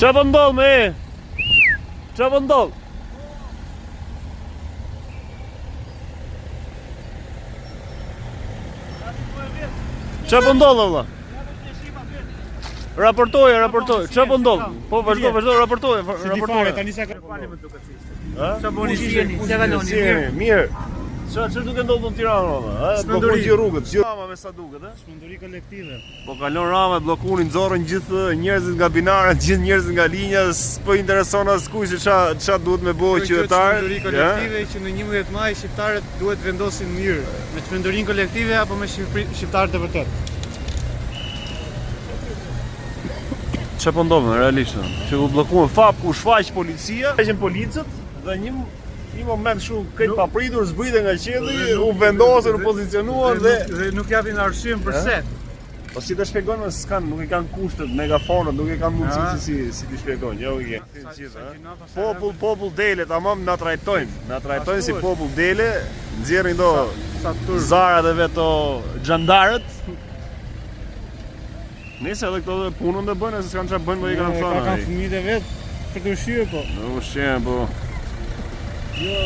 Ça po ndodh me e? Ça po ndodh? Ça po ndodh valla? Raportoje, raportoje. Ça po ndodh? Po vazhdo, vazhdo, raportoje, raportoje. Tani sa ka Ça boni si jeni? Si kaloni? Mirë, mirë. Ça çfarë duke ndodhur në Tiranë valla? Ë, bllokon gjithë rrugët, gjithë Rama me sa duket, ë? Çmenduri kolektive. Po kalon Rama, bllokun i nxorrën gjithë njerëzit nga binarët, gjithë njerëzit nga linja, s'po intereson askujt se ça ça duhet me bo qytetarët. Çmenduri kolektive që në 11 maj shqiptarët duhet vendosin mirë me çmendurinë kolektive apo me shqiptarët e vërtetë. Ça po ndodh realisht? Që u bllokuan fap u shfaq policia, shfaqen policët dhe një një moment kështu krejt papritur zbritën nga qielli, u vendosën, u pozicionuan dhe dhe nuk japin arsyen përse. Po si të shpjegojnë, më s'kan, nuk i kanë kushtet, megafonët, nuk i kanë mundësinë si si si të shpjegojnë. Jo, i ke. Popull, popull dele, tamam na trajtojnë. Na trajtojnë si popull dele, nxjerrin do zarat e vet to xhandarët. Nëse edhe këto dhe punën dhe bëjnë, se s'kanë çfarë bëjnë, po i kanë thënë. Ka kanë fëmijët e vet për të ushqyer po. Në ushqyen po. Jo,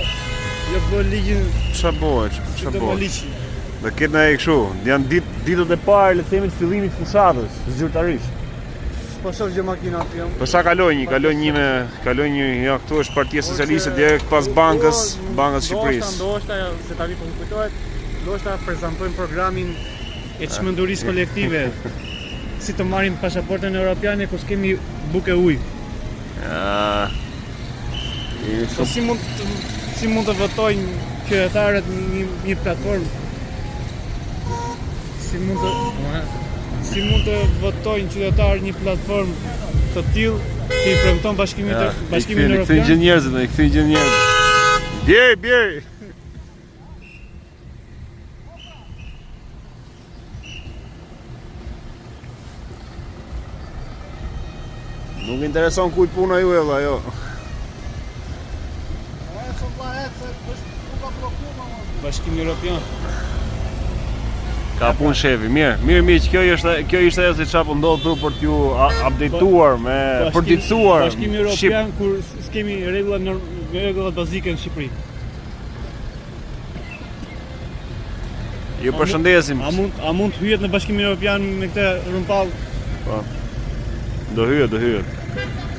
jo bë ligjin. Ça bëhet, ça bëhet? Do ketë në e kështu, janë dit, ditët e parë, le të themi të fillimit të fushatës, zyrtarisht. Po shoh gjë makina aty jam. Po sa kaloi një, kaloi një me, kaloi një, ja këtu është Partia Socialiste direkt pas bankës, Bankës së Shqipërisë. Ndoshta, ndoshta se tani po më kujtohet, ndoshta prezantojnë programin e çmendurisë kolektive. Si të marrim pasaportën europiane kur s'kemi bukë e ujë. Ja. Po si mund të si mund të votojnë qytetarët një një platformë? Si mund të si mund të votojnë qytetarët një platformë të tillë që i premton bashkimit ja, bashkimin europian? I kthejnë gjithë njerëzit, i kthejnë gjithë njerëzit. Bjeri, bjeri. Nuk intereson kujt puna juaj valla, jo. Bashkimi Evropian. Ka punë shefi, mirë, mirë miq, kjo ishte kjo ishte ajo se çfarë po ndodh këtu për t'ju updateuar me përditësuar. Bashkimi Evropian kur s'kemi rregulla rregullat bazike në Shqipëri. Ju përshëndesim. A mund a mund të hyhet në Bashkimin Evropian me këtë rrumpallë? Po. Do hyhet, do hyhet.